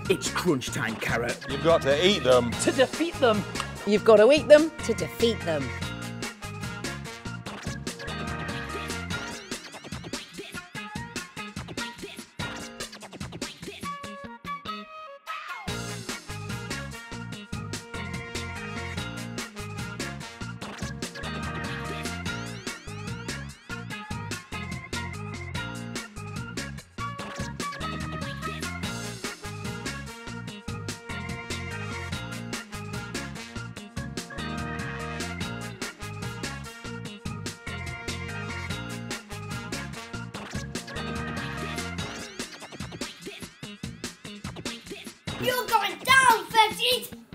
It's crunch time, Carrot. You've got to eat them. To defeat them. You've got to eat them. To defeat them. You're going down, veggies!